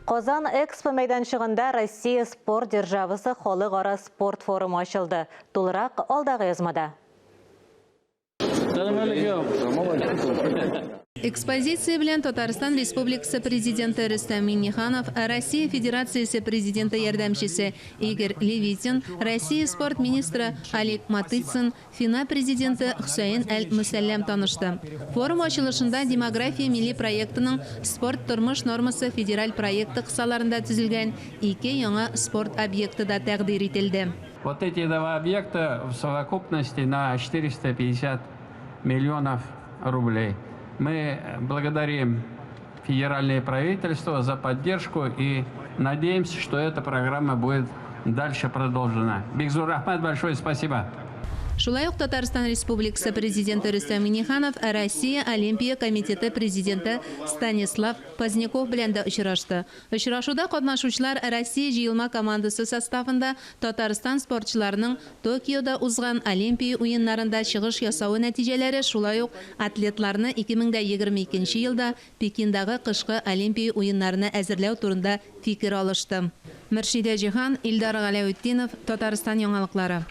Казан Экспо мәйданчыгында Россия спорт державасы халыкара спорт форумы ачылды. Тулырак алдагы язмада. Экспозиция белән Татарстан Республикасы Президенты Рөстәм Миңнеханов, Россия Федерациясе Президенты ярдәмчесе Игорь Левитин, Россия спорт министры Олег Матыцин, ФИНА президенты Хөсәен Әл-Мөсәлләм танышты. Форум ачылышында Демография милли проектының Спорт, тормыш нормасы федераль проекты кысаларында төзелгән ике яңа спорт объекты да тәкъдир ителде. Вот эти два объекта в совокупности на 450 миллионов рублей. Мы благодарим федеральное правительство за поддержку и надеемся, что эта программа будет дальше продолжена. Бик зур рәхмәт, большое спасибо. Шулай ук Татарстан Республикасы Президенты Рөстәм Миңнеханов Россия Олимпия комитеты президенты Станислав Поздняков белән дә очрашты. Очрашуда катнашучылар Россия җыелма командасы составында Татарстан спортчыларының Токиода узган Олимпия уеннарында чыгыш ясавы нәтиҗәләре, шулай ук атлетларны 2022 нче елда Пекиндагы кышкы Олимпия уеннарына әзерләү турында фикер алышты. Мөршидә Җиһан, Илдар Галәветдинов, Татарстан яңалыклары.